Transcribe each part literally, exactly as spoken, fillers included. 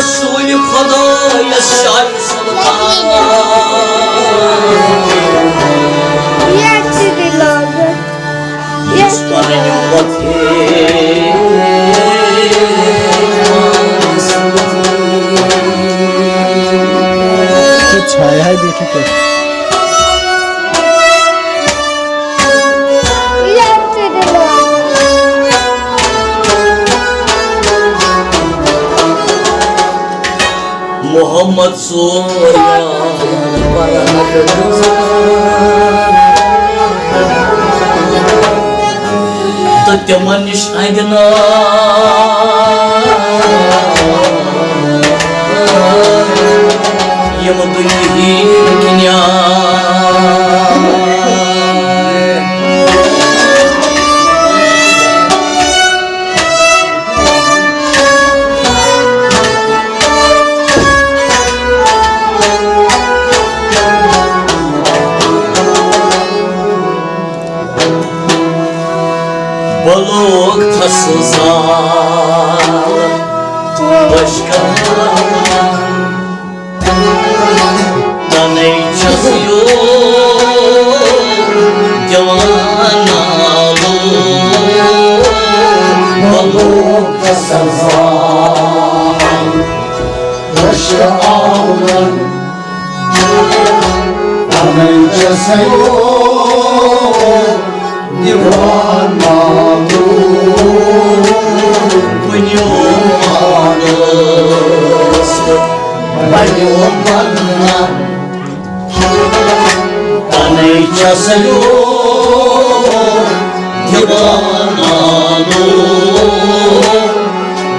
رسول خدایس شاہ سلطان۔ یتھ تہِ دِ لاگتھ۔ یتھ تہِ دِ۔ ژےٚ چھایہِ ہا بیٖٹھِتھ تہِ۔ محمد سوریا تہٕ تِمن نِش اندِ نار یِم دُنیہٕکۍ نیار۔ بلوک تھس زال بشکان تنے چھس یو دیوانہ لو۔ بلوک تھس زال بشکان تنے چھس یو دیوانہ لو۔ بنیو مانس بنیو پنہ تنے چھس یو دیوانہ لو۔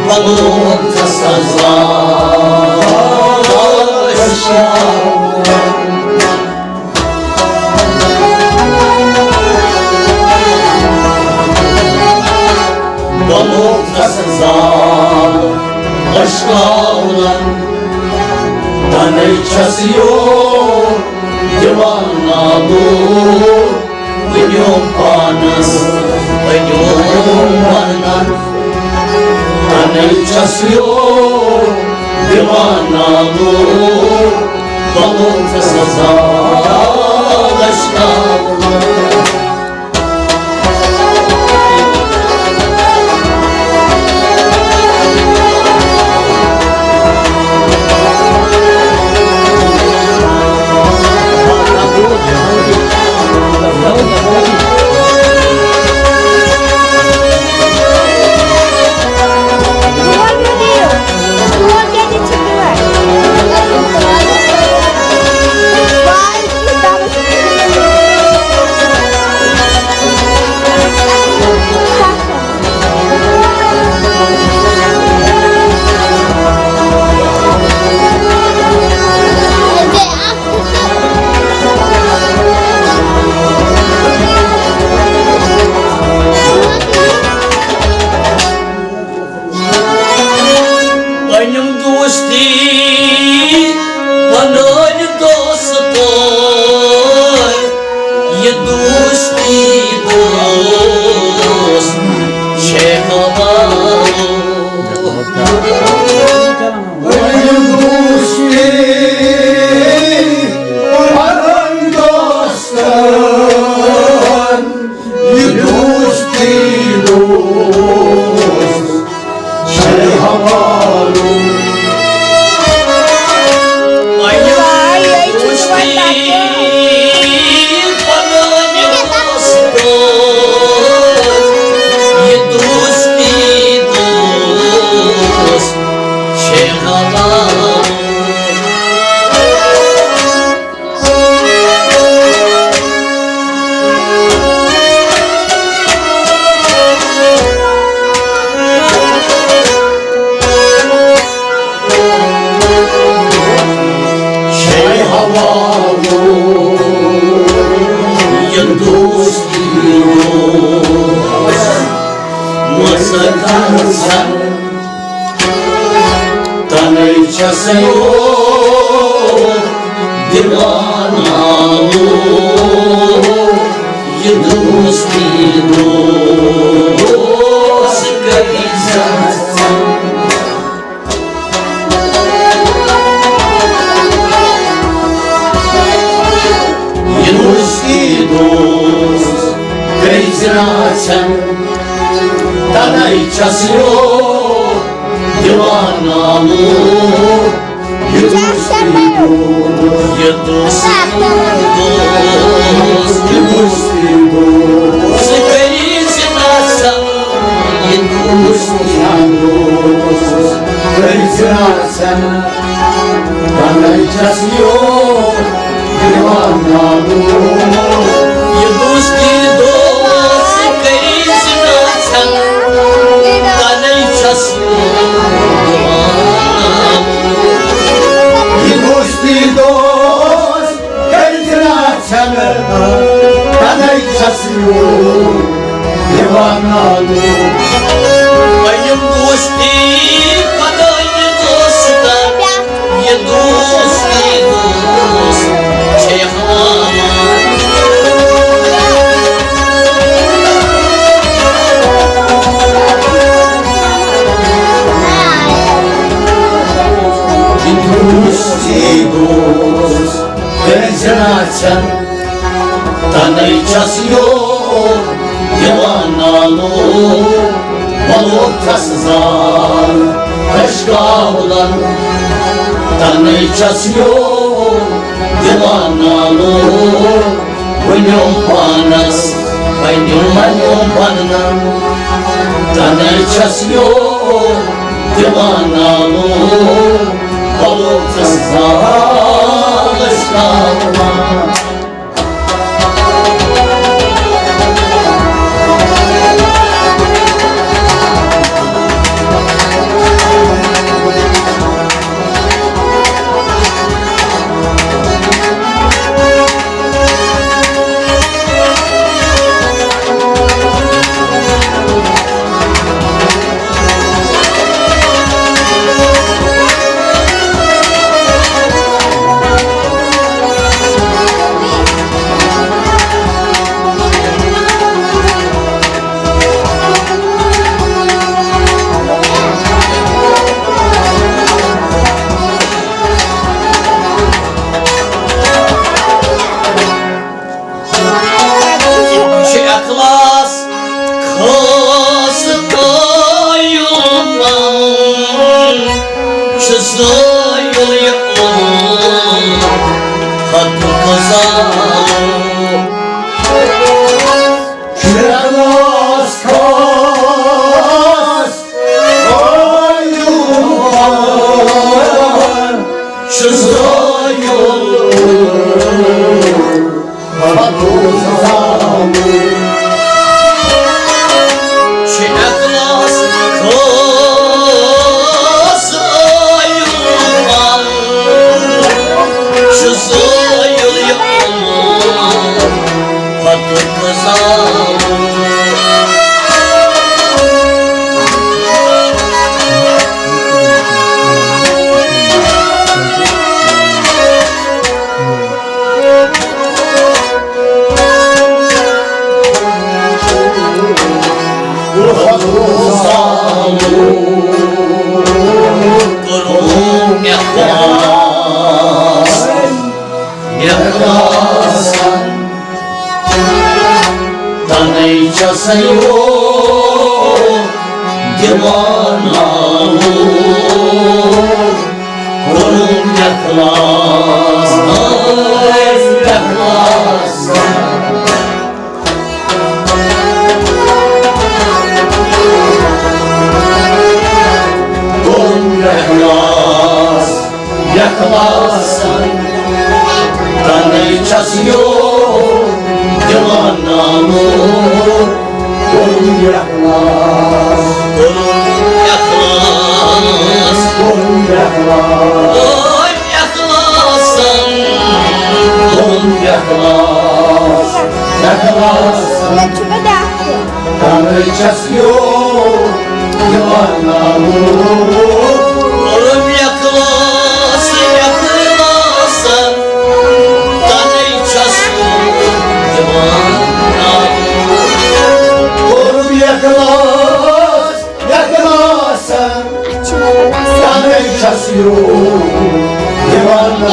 بلوک تھس زال بشکان بلوک تھس زال بشکان تنے چھس یو دیوانہ لو۔ بنیو پانس بنیو پنہ تنے چھس یو دیوانہ لو۔ بلوک تھس زال بشکان پنم دوستی بنٲوِو دوستو، یہِ دوستی دوست چھے حوالو۔ پنم دوستی بنٲوِو دوستو، یہِ دوستی دوست چھے حوالو۔ پنم دوستی بنٲوِو دوستو، یہِ دوستی دوست چھے حوالو۔ چھے حوالو یہِ دوستی دوست، مسکن سن تنے چھس یو دیوانہ لو، یہِ دوستی دوست کٔرۍ زن۔ دیوانہ لوگ، یہِ دوستی دوست، یہِ دوستی دوست، یہِ دوستی دوست۔ ژٕ کٔرۍ زِ نہ ژھٮ۪ن، یہِ دوستی دوست، کٔرۍ زِ نہ ژھٮ۪ن۔ بنٲے چھَس یور دیوانہ لوگ۔ یہِ دوستی دوست کٔرۍ زِ نہ ژھٮ۪ن۔ بنٲے چھَس یور دیوانہ لوگ۔ یہِ دوستی دوست کٔرۍ زِ نہ ژھٮ۪ن۔ بنٲے چھَس یور دیوانہ لوگ۔ پنٕنۍ دوستی بنٲوِتھ دوستن، یہِ دوستی دوست چھے ہاوان۔ یہِ دوستی دوست کٔرۍ زِ نہ ژھٮ۪ن۔ تنَے چھَس یور دیوانہ لوگ، بلوک چھَس زال خۄشکاولن۔ تنَے چھَس یور دیوانہ لوگ، ؤنِو پانس پننیو منیو پننن۔ تنَے چھَس یور دیوانہ لوگ، بلوک چھَس زال خۄشکاولن۔ چھِ اخلاص خاص قٲیِل پَنُن، چھُ زٲیِل یہِ عمر خطُک زالُن۔ چھِ اخلاص خاص قٲیِل پَنُن، چھُ زٲیِل چھِ اخلاص خاص عٲیُل پَل، چھُ زٲیُل یہِ عمر پَتُک زالُن۔ تَنَے چھَسَے او دیوانہ لوگ، کوٚرُم اخلاص، اخلاص۔ کوٚرُم اخلاص، اخلاص۔ تَنَے چھَس یور دیوانہ لوگ، کوٚرُم اخلاص۔ کوٚرُم اخلاص۔ کوٚرُم اخلاص۔ کوٚرُم اخلاص۔ کوٚرُم اخلاص۔ اخلاص۔ تَنَے چھَس یور دیوانہ لوگ۔ کوٚرُم اخلاص، اخلاص۔ تَنَے چھَس یور دیوانہ لوگ۔ کوٚرُم اخلاص، اخلاص۔ تَنَے چھَس یور دیوانہ لوگ۔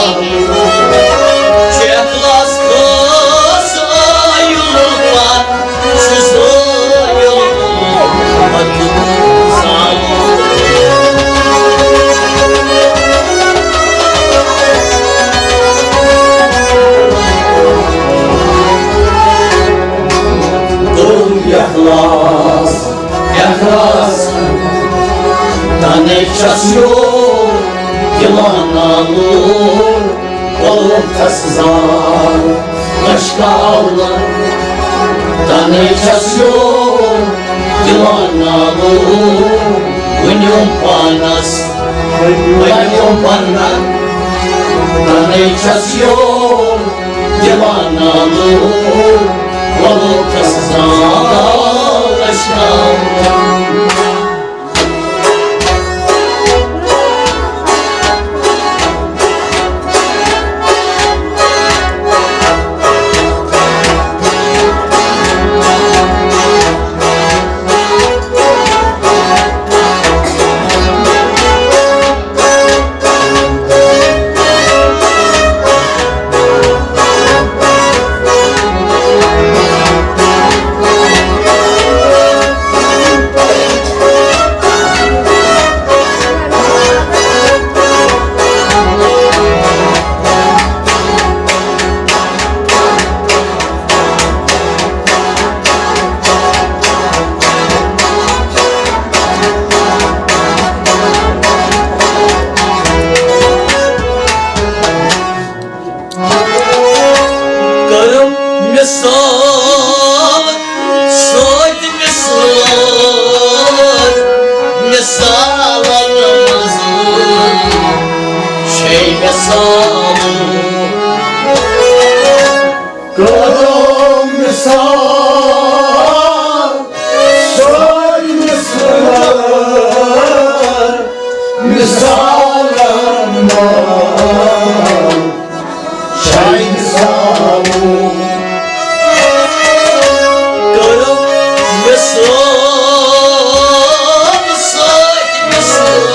چھِ اخلاص خاص عٲیُل پَل، چھُ زٲیُل پَتُک زالُن۔ چھَس یور دِوان نالو، وَلُکھ تھَس زال لَشکاوان۔ تَنَے چھَس یور دِوان نالو، ؤنِو پانَس، ؤنِو پنٛنَن۔ تَنَے چھَس یور دِوان نالو، وَلُکھ تھَس زال لَشکاوان۔ کرم مثال سۭتۍ مثال، مثالن منٛز چھے مثال۔ کرم مثال سۭتۍ مثال، مثالن منٛز چھے مثال۔ کرم مثال سۭتۍ مثال،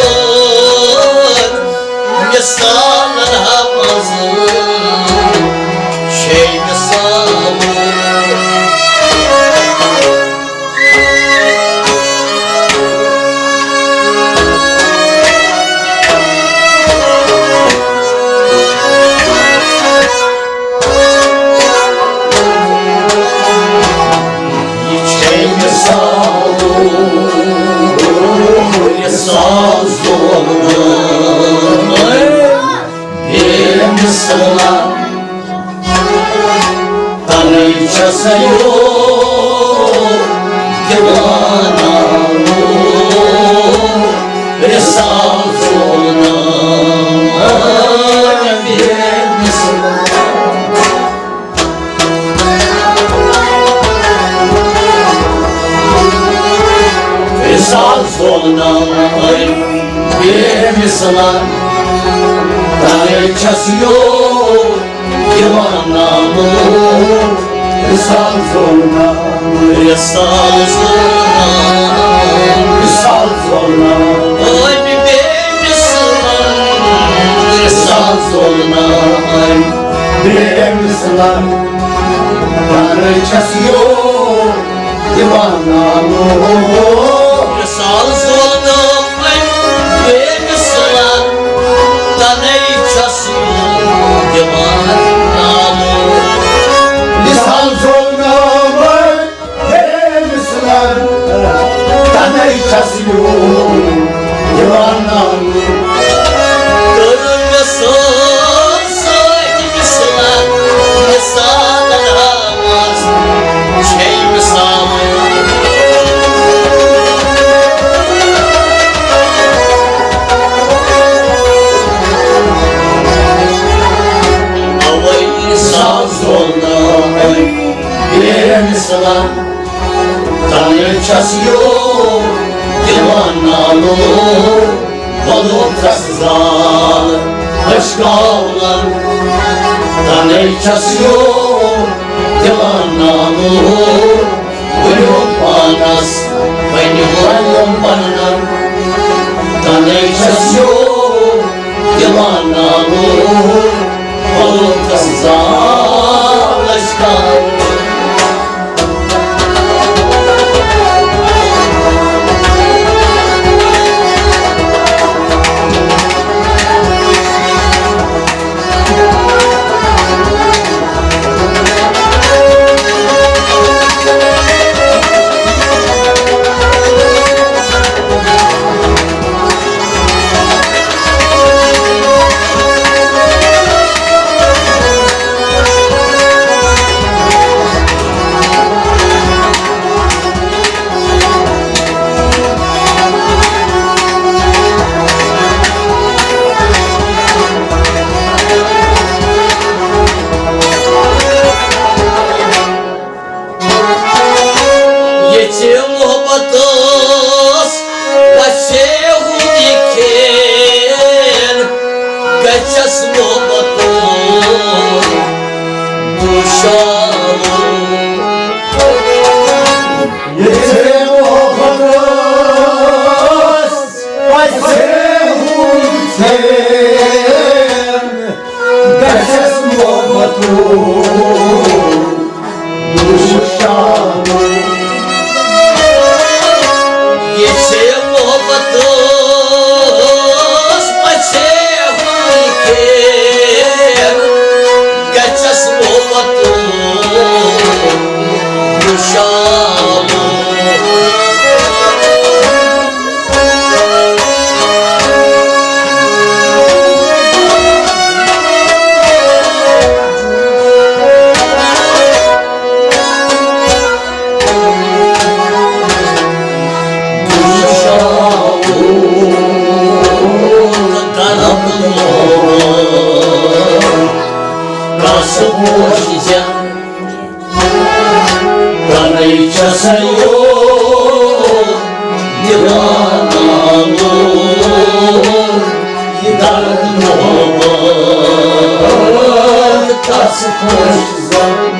مثالن منٛز چھے مثال۔ یہِ چھے مثال، مثال زولنہٕ بے مثال۔ تَنَے چھَس یور دِوان نالو، رِسال زولنہٕ بے مثال۔ رِسال زولنہٕ بے مثال۔ تَنَے چھَس یور دِوان نالو، رِسال زولنہٕ، رِسال زولنہٕ، رِسال زولنہٕ۔ اے بے مثال، رِسال زولنہٕ، بے مثال۔ تَنَے چھَس یور دِوان نالو۔ رِسال زولنہٕ بے مثال، تَنَے چھَس دِوان نالو۔ رِسال زولنہٕ بے مثال، تَنَے چھَس یور دِوان نالو۔ کٔر مےٚ سٲر سۭتۍ مثال، مثالن ہاوان چھے مثال۔ اوے مثال زولنہٕ بے مثال۔ تَنَے چھَس یور دِوان نالو، وَلُکھ تھَس زال لَشکاوان۔ تَنَے چھَس یور دِوان نالو، ؤنِو پانَس، ؤنِو پنٛنٮ۪ن۔ تَنَے چھَس یور دِوان نالو، وَلُکھ تھَس زال لَشکاوان۔ گژھٮ۪س محبتُک گُلشن۔ یہِ چھِ محبتس پژھے ہُنٛد کھیل، گژھٮ۪س محبتُک گُلشن۔ تَنَے چھَس یور دیوانہ لوٚگ، یہِ درد محبت کَس پٲٹھۍ زانہٕ۔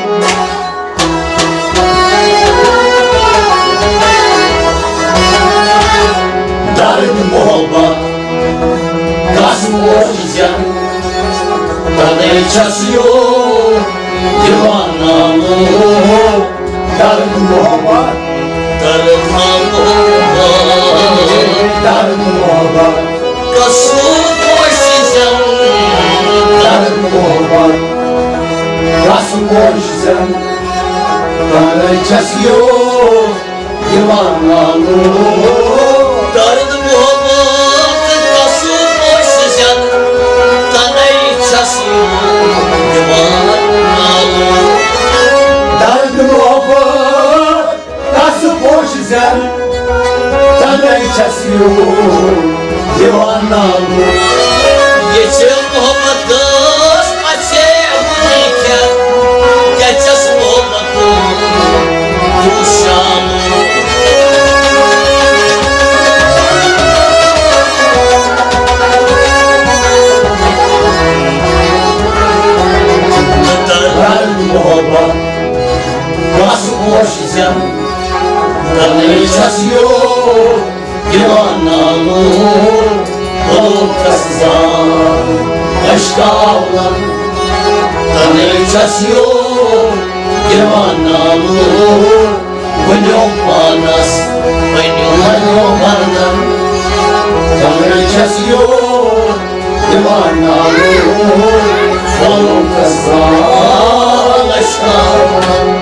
درد محبت کَس پٲٹھۍ زانہٕ، تَنَے چھَس یور دیوانہ لوٚگ۔ درد محبت، درد محبت، درد محبت۔ قصور پوشی زن، درد محبت۔ قصور پوشی زن، تَنَے چھَس یور دیوانہ لوٚگ۔ درد محبت قصور پوشی زن، تَنَے چھَس یور دیوانہ لوٚگ۔ درد محبت کَس پوشہِ زٮ۪ن، تَنَے چھَس یور یِوان نالہٕ۔ یہِ چھِ محبتس پژھے وُنہِ کھٮ۪تھ، کیٛاہ چھَس محبتُک دُشمن۔ درد محبت کَس پوشہِ زٮ۪ن، تَنَے چھَس یور یِوان نالہٕ۔ بہٕ کَس زان اشکاوَن، تَنَے چھَس یور یِوان نالہٕ۔ ؤنِو پانَس، ؤنِو، ؤنِو پانَن، تَنَے چھَس یور یِوان نالہٕ۔ ؤنِو کَس زان اشکاوَن۔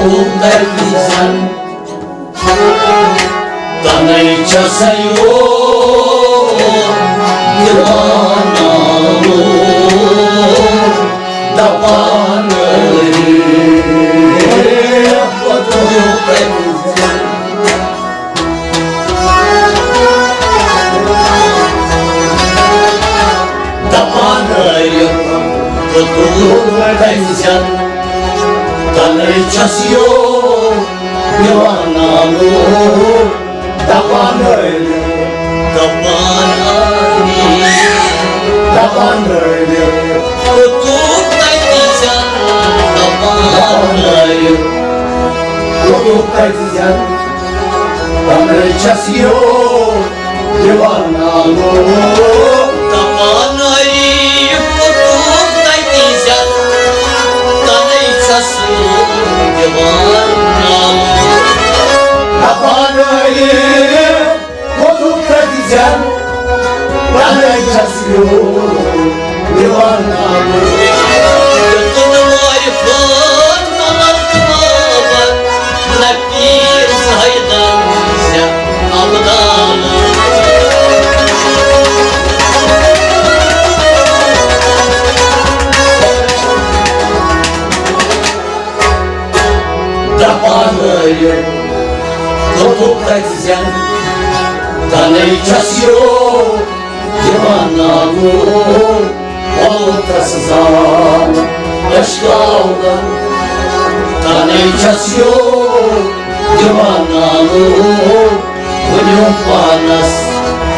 تَتہِ زَن تَنَے چھَسَے یور دیوانہ لوٗر دَپان ٲسۍ۔ دَپان ٲسۍ، بہٕ تُلہٕ تَتہِ زَن، تَنَے چھَس یور دیوانہ لوٗر دَپان ٲسۍ۔ دَپان ٲسۍ۔ دَپان ٲسۍ۔ بہٕ تُلہٕ تَتہِ زَن۔ دَپان ٲسۍ۔ بہٕ تُلہٕ تَتہِ زَن۔ تَنَے چھَس یور دیوانہ لوٗر۔ دَپان ٲسۍ، بہٕ تُلہٕ تَتہِ زَن۔ تَنَے چھَس یور دیوانہ لوٗر۔ دَپان ٲسۍ، بہٕ تُلہٕ تَتہِ زَن۔ تَنَے چھَس یور دیوانہ لوٗر۔ تُلہٕ وارِ فوت مَلَک بابا، نہ پیٖر زاہدَن زِ اَبدال۔ دَپان ٲسۍ، دوٚپُکھ تَتہِ زَن، تَنَے چھَس یور دیوانہ لوٗر۔ ووتس زال اشکاوان، تنے چھس یور دِوان نالہٕ۔ ؤنِو پانس،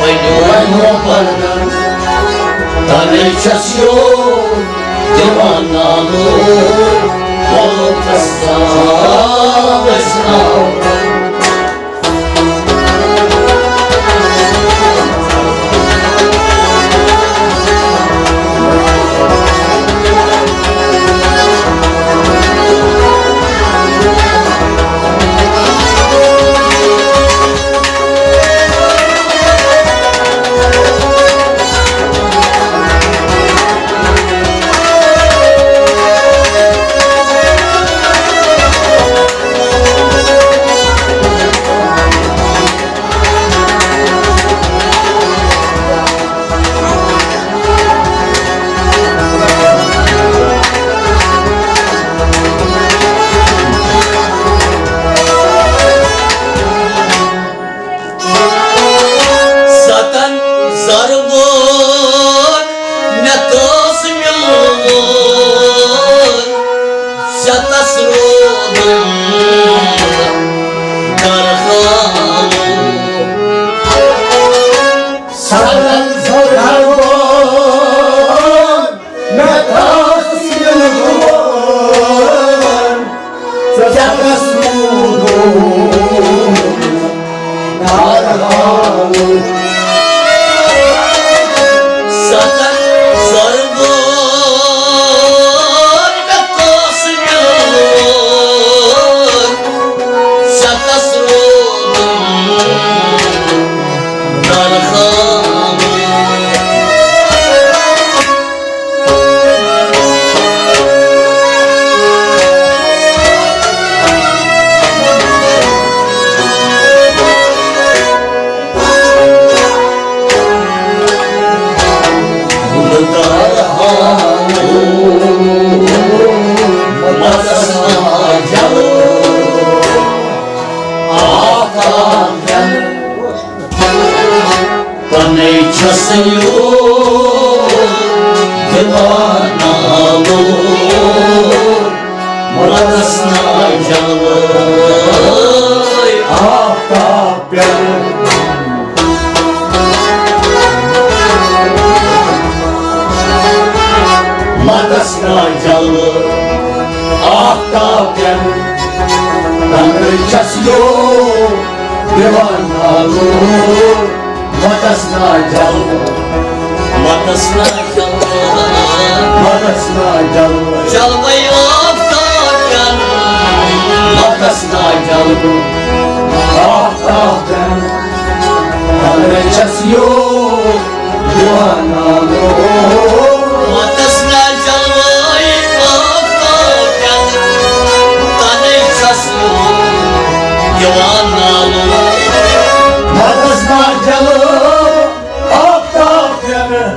ؤنِو، ؤنِو پنن، تنے چھس یور دِوان نالہٕ۔ ووتس زال اشکاوان۔ ستن ضربن مےٚ تٲس مِلوُن، ستس روٗدُن درحالُن۔ ستن ضربن مےٚ تھاو سِنٛدُر، ژےٚ کَس روٗدُن درحالُن۔ ستن ضربن مےٚ تھاو سِنٛدُر، ژےٚ کَس روٗدُن درحالُن۔ آفتاب پنے چھس یور دِوان نالہٕ۔ متس نا جلوے آفتاب پٮ۪ٹھ۔ متس نا جلوے آفتاب پٮ۪ٹھ۔ تنے چھس یور دِوان نالہٕ۔ متس نا جلوے۔ متس نا جلوے۔ متس نا جلوے۔ جلوے آفتاب جن۔ متس نا جلوے۔ آفتاب جن۔ تنے چھس یور دِوان نالہٕ۔ متس نا جلوے آفتاب جن۔ تنے چھس دِوان نالہٕ۔ مَتَس نا جلہٕ آفتاب پٮ۪نہٕ،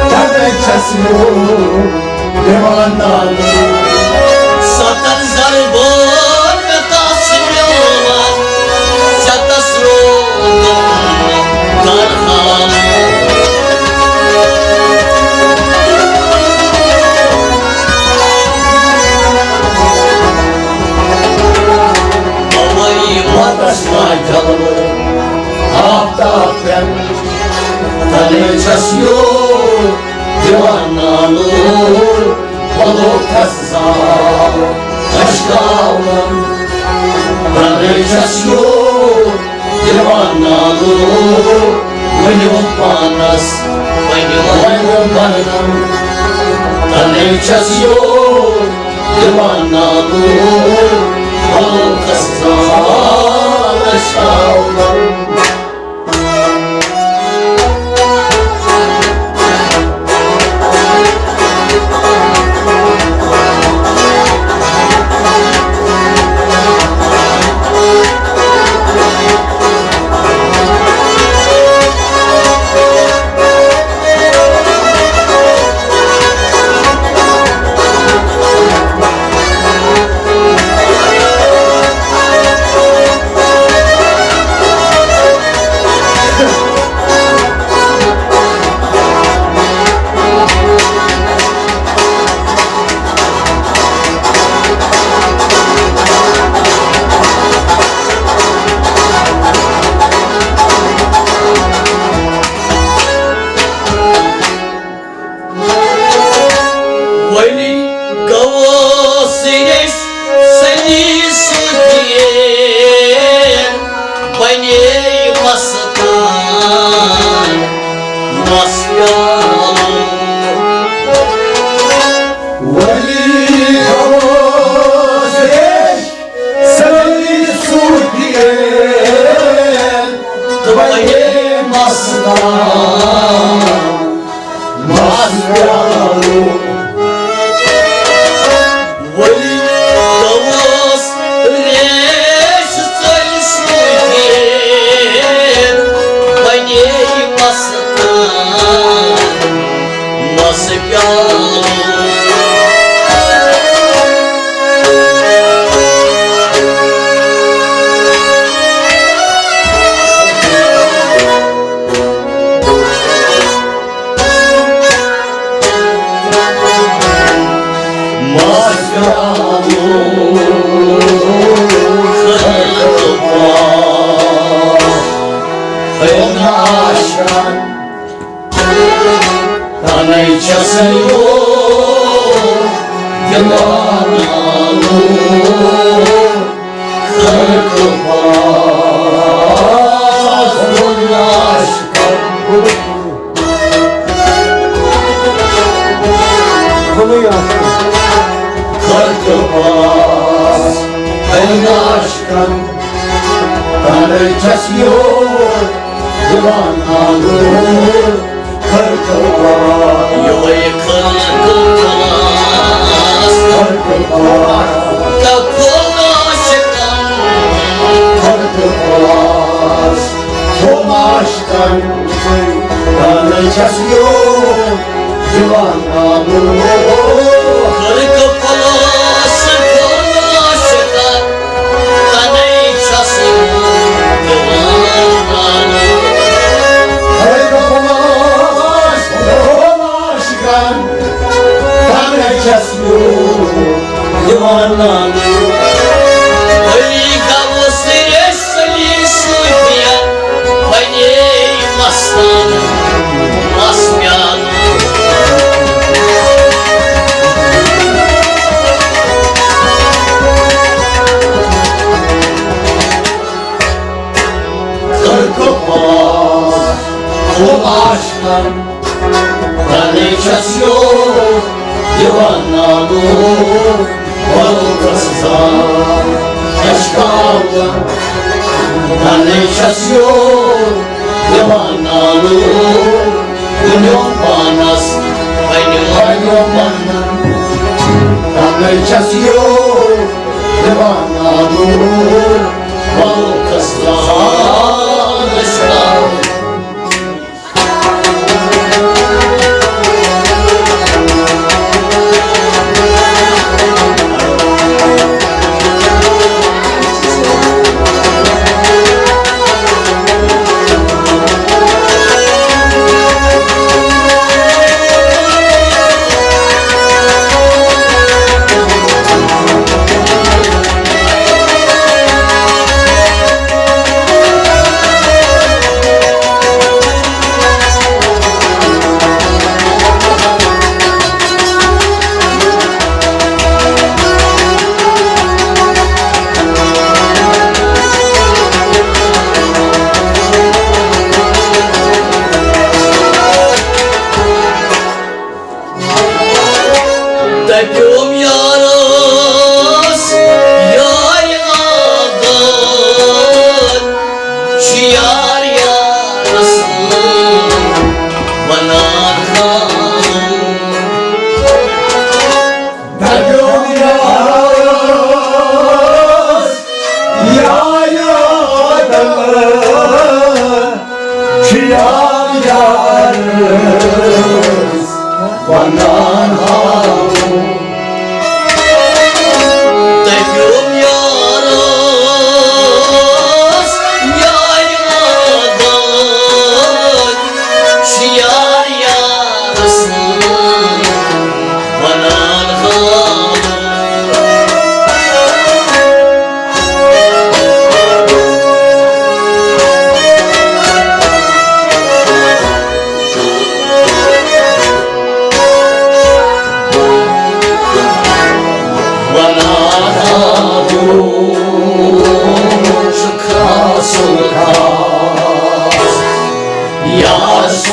تَتَے چھَس یوٗر دِوان نالہٕ۔ سَتَن ضربَن مےٚ تَس میوٗلمَس، ژےٚ تَس روزُن درخان۔ اوے مَتَس نا جلوٕ آفتاب پٮ۪نہٕ، تَنے چھَس یوٗر دِوان نالہٕ۔ وَلو کھس زال اشکاوان، تَنے چھَس یوٗر دِوان نالہٕ۔ ؤنِو پانَس، ؤنِو، ؤنِو پانَن، تَنے چھَس یوٗر دِوان نالہٕ۔ وَلو کھس زال اشکاوان۔ ولی گوس ریش سلی سُدین، بنے مستان مس پیالو۔ ولی گوس ریش سلی سُدین، بنے مستان مس پیالو۔ ولی گوس ریش ژٔلۍ سُدین، بنے مستان مس پیالو۔ تَنے چھَس یوٗر دِوان نالہٕ۔ خلقہٕ پاس ووٚن عاشقن۔ خلقہٕ پاس ووٚن عاشقن۔ تَنے چھَس یوٗر دِوان نالہٕ۔ خلقہٕ پاس۔ یوٚہَے خلقہٕ پاس۔ خلقہٕ پاس۔ تَپُل عاشقن۔ خلقہٕ پاس۔ تھوٚو عاشقن۔ تَنے چھَس یوٗر دِوان نالہٕ۔ خلقہٕ پاس۔ تھوٚو عاشقن۔ تَنے چھَس یوٗر دِوان نالہٕ۔ خلقہٕ پاس، خلقہٕ پاس کَران، تَنے چھَس یوٗر دِوان نالہٕ۔ علی گوس ریش سلی سُدین، بنے مستان مس پیالو۔ خلقہٕ پاس، تھوٚو عاشقن۔ تَنے چھَس یوٗر دِوان نالہٕ۔ وَلو کھس زال اشکاوان۔ تَنے چھَس یوٗر دِوان نالہٕ۔ ؤنِو پانَس، ؤنِو، ؤنِو پانَن۔ تَنے چھَس یوٗر دِوان نالہٕ۔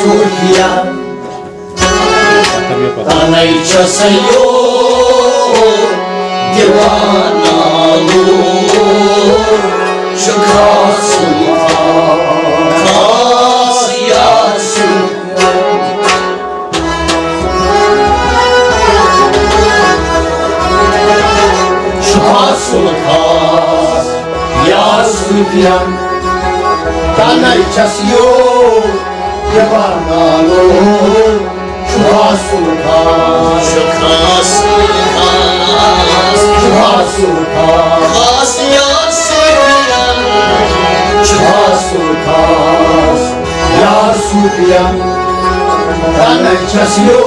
صوفیا، تنے چھس یو دیوانہ لوگ، چھُ خاص خاص یار سُنٛد۔ چھُ خاص خاص یار صوفیا، تنے چھس یو دیوانہ لوگ، چھُ خاص خاص، چھُ خاص خاص، چھُ خاص خاص، خاص یار صوفیا، چھُ خاص خاص یار صوفیا، تنے چھس یو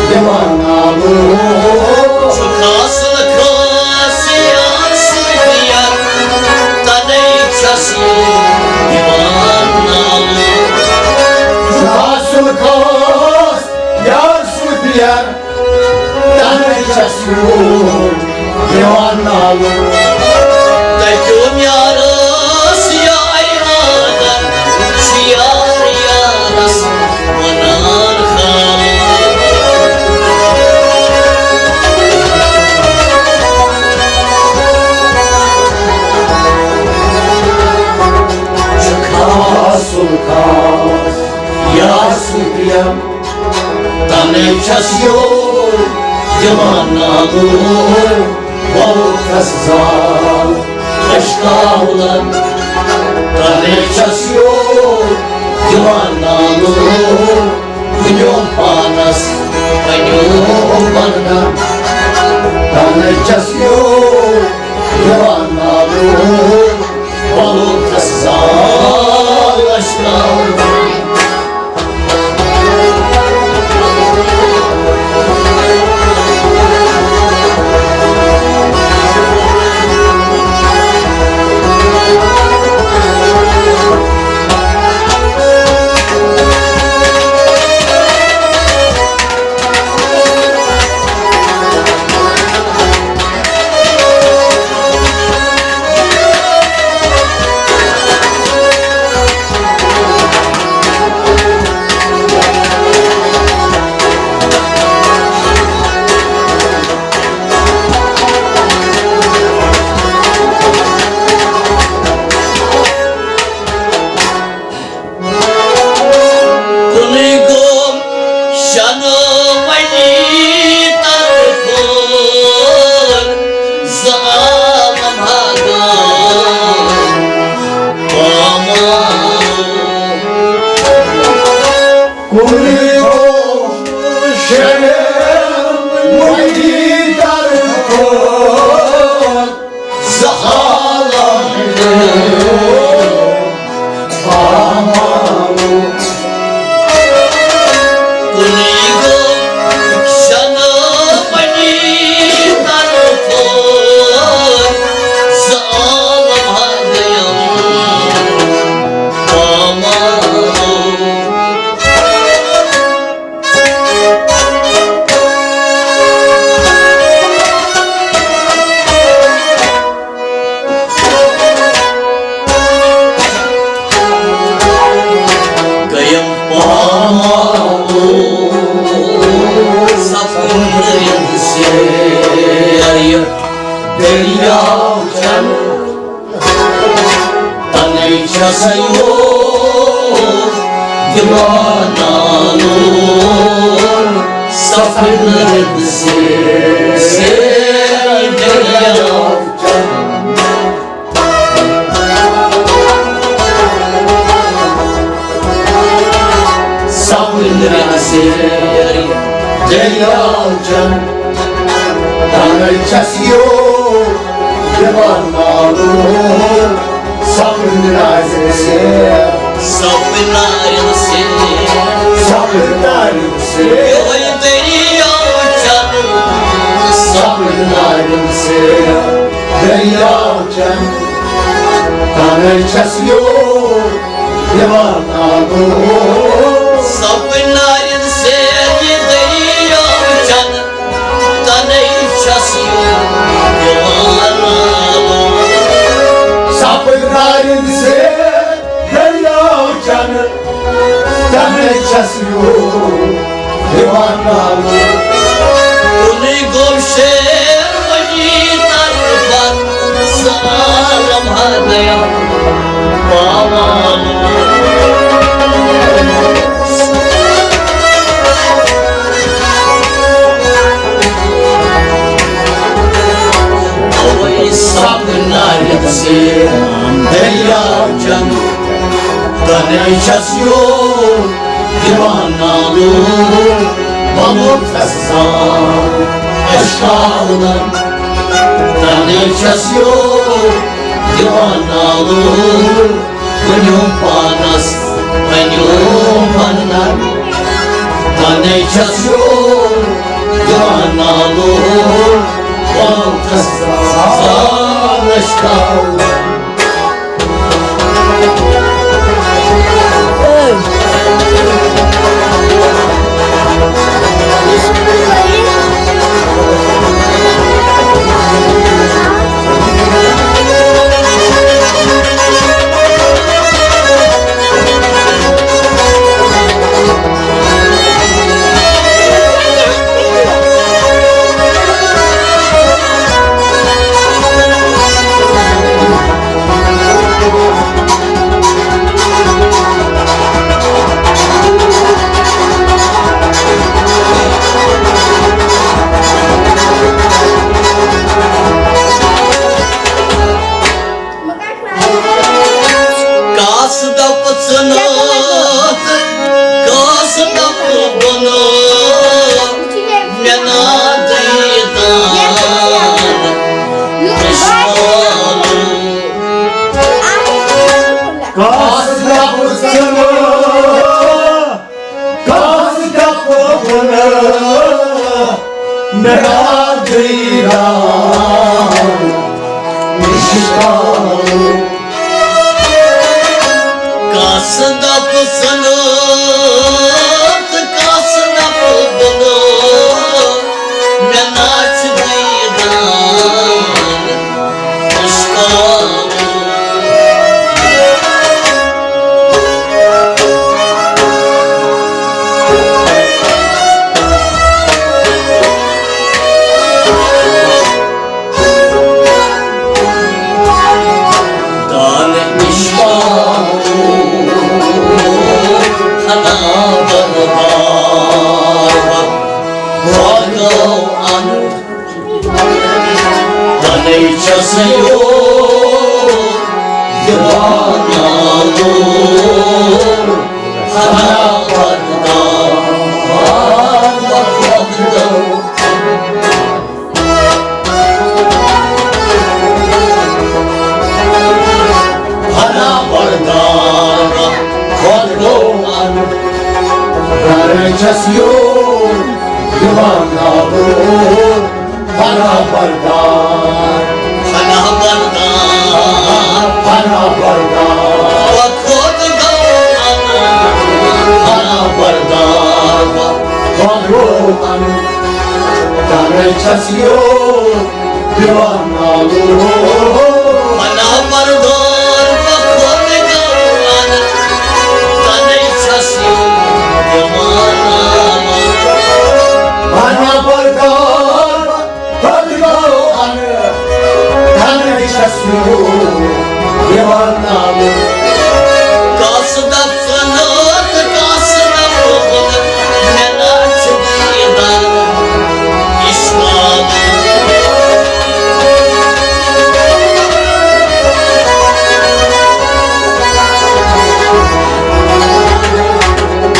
دیوانہ لوگ۔ چھُ خاص خاص یار صوفیا، تنے چھس یو دیوانہ لوگ۔ چھُ خاص خاص یار صوفیا، تنے چھس یو دیوانہ لوگ۔ تتیو یارس یار آدر، چھُ یار یارس ونان خالی۔ چھُ خاص خاص یار صوفیا، تنے چھس یو دیوانہ لوگ، ووتھس زال اشکاولن۔ تنے چھس یو دیوانہ لوگ، کُنیو پانس، کُنیو پنگن۔ تنے چھس یو دیوانہ لوگ، ووتھس زال اشکاولن۔ کُنُے گوٚو شنہٕ وَنی طرفہٕ زٕ عالم ہا گٔے پامال۔ کُنُے گوٚو شنہٕ وَنی طرفہٕ زٕ عالم گٔے پامال۔ کُنُے گوٚو شنہٕ وَنی طرفہٕ زٕ عالم گٔے پامال۔ گٔیم پامال سپُد رِند سیر دٔریاو چَن۔ تَنے چھَسَے ووت دِوانہ لون، سَپٕد رِند سیر، سیر دٔریاو چَن۔ سَپٕد رِند سیر دٔریاو چَن۔ تَنے چھَس یوت دِوان نالون، سَپٕد نارٮ۪ن سیر۔ سَپٕد نارٮ۪ن سیر۔ سَپٕد نارٮ۪ن سیر۔ یِہوٚے دٔریاو چَن۔ سَپٕد نارٮ۪ن سیر۔ دٔریاو چَن۔ تَنے چھَس یوت دِوان نالون۔ سَپٕد نارٮ۪ن سیر یہِ دٔریاو چَن۔ تَنے چھَس یوت دِوان نالون۔ سَپٕد نارٮ۪ن سیر دٔریاو چَن۔ تَنے چھَس یوٗر دِوان نالہٕ۔ کُنُے گوٚو شیر ولی طرفہٕ ظالم ہدایت پاوان۔ اوے سب نارِ سے دریا جن، تنے چھس یوٗر دِوان نالہٕ، بمُت چھس زان اشکاونن۔ تنے چھس یوٗر دِوان نالہٕ، ؤنِو پانس، ؤنِو پننن۔ تنے چھس یوٗر دِوان نالہٕ، بمُت چھس زان اشکاونن۔ کاس دپ ژنت، کاس دپ بنو، مےٚ نا دیدان۔ کاس دپ ژنت، کاس دپ بنو، مےٚ نا دیدان۔ کاس دپ ژنت، کاس دپ بنو، مےٚ نا چھُ دیدان۔ دان عشقا ہنا بردار، خدا انو تنے چسیو دیوانہ لو، ہنا بردار، خدا ہنا بردار، خود گو ان، گرچس یو دیوان نالو، ہنا بردار، ہنا بردار، ہنا بردار، خود گو ان، ہنا بردار، خود گو ان، گرچس یو دیوانہ لو۔ پناہ بردار بہ خود گو ان، تنے چھس یو دیوانہ لو۔ پناہ بردار بہ خود گو ان، تنے چھس یو دیوانہ لو۔ کس دفن تہٕ کس نہ پوٚرمُت، مےٚ نہ چھُ دیٖدار اِسلام۔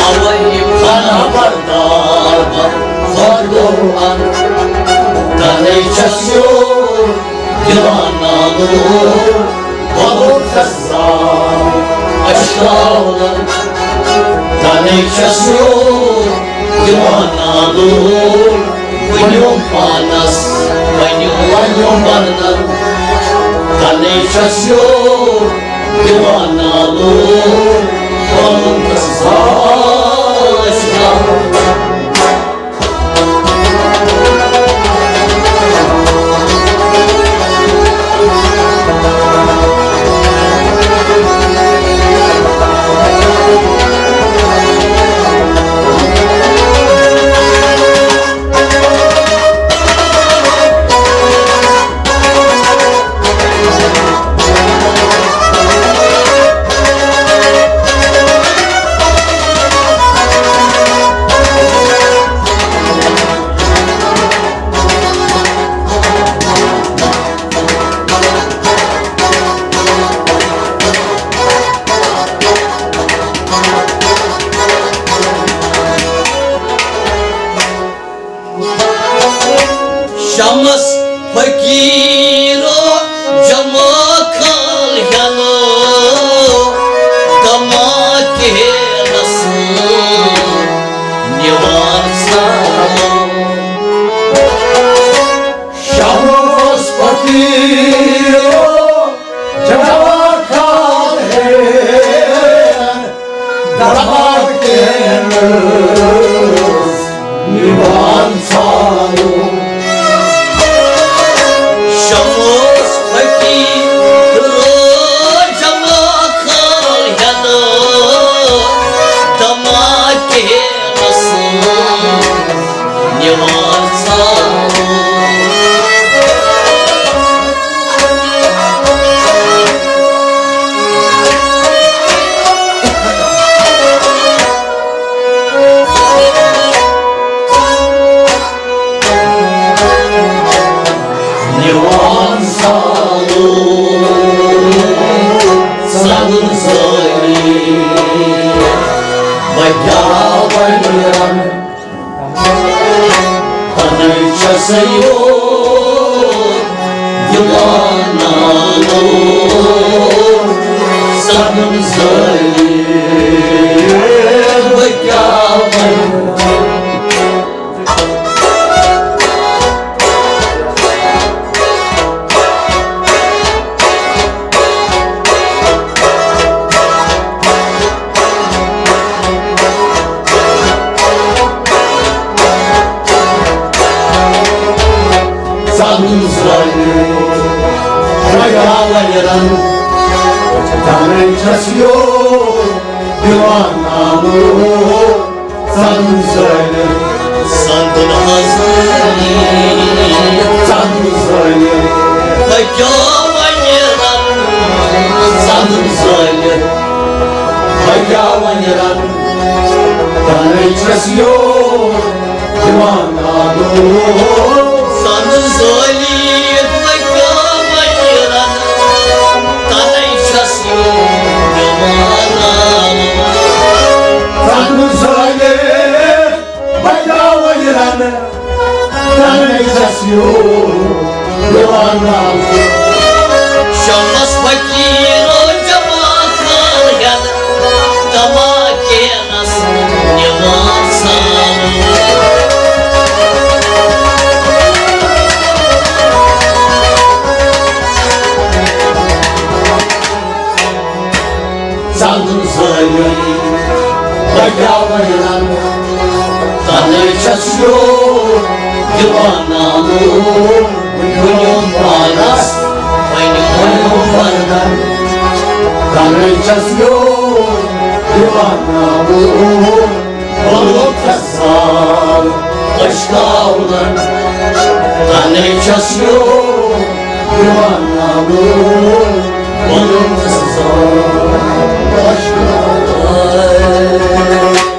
اَوَے پناہ بردار بہ خۄدو اَن، تَنے چھَس یور دیوانہ لوٗر۔ بہت سزا اشکاونن، تنے چھس یور دیوانہ لوٗر۔ ؤنِو پانس، ؤنِو، ؤنِو پننن، تنے چھس یور دیوانہ لوٗر۔ بہت سزا اشکاونن۔ نِوان ژھانُن۔ شمس فقیر روز جمع خال ہٮ۪تھ، دما کہنس نِوان ژھانُن۔ نِوان ژھانُن ژَلُن زٲنِتھ، بہٕ کیٛاہ وَنہٕ رَنہٕ، تَنَے چھَس یوت دِوانہ لوٚگ ژَلُن زٲنِتھ، بہٕ کیٛاہ وَنہٕ۔ ژَلُن زٲنِتھ، بہٕ کیٛاہ وَنہٕ رَنہٕ، تَنَے چھَس یوت دِوانہ لوٚگ ژَلُن زٲنِتھ۔ ژَلُن حظ۔ ژَلُن زٲنِتھ۔ بہٕ کیٛاہ وَنہٕ رَنہٕ، ژَلُن زٲنِتھ۔ بہٕ کیٛاہ وَنہٕ رَنہٕ، تَنَے چھَس یوت دِوانہ لوٚگ۔ ژَلُن زٲنِتھ، بہٕ کیٛاہ وَنہٕ رَنہٕ، تَنَے چھَس یوت دِوانہ لوٚگ۔ ژَلُن زٲنِتھ، بہٕ کیٛاہ وَنہٕ رَنہٕ، تَنَے چھَس یوت دِوانہ لوٚگ۔ شمس فقیر روز جمع خال ہٮ۪تھ، دما کہنس نِوان ژھانُن۔ ژَلُن زٲنِتھ، بہٕ کیٛاہ وَنہٕ رَنہٕ، تَنَے چھَس یوت دِوانہ لوٚگ۔ وۄنۍ ؤنِو پانَس، وۄنۍ ؤنِو پانَس، تَنَے چھَس یوت دِوانہ لوٚگ۔ بہٕ لوٚگ ژےٚ زال ٲشکاونَن، تَنَے چھَس یوت دِوانہ لوٚگ۔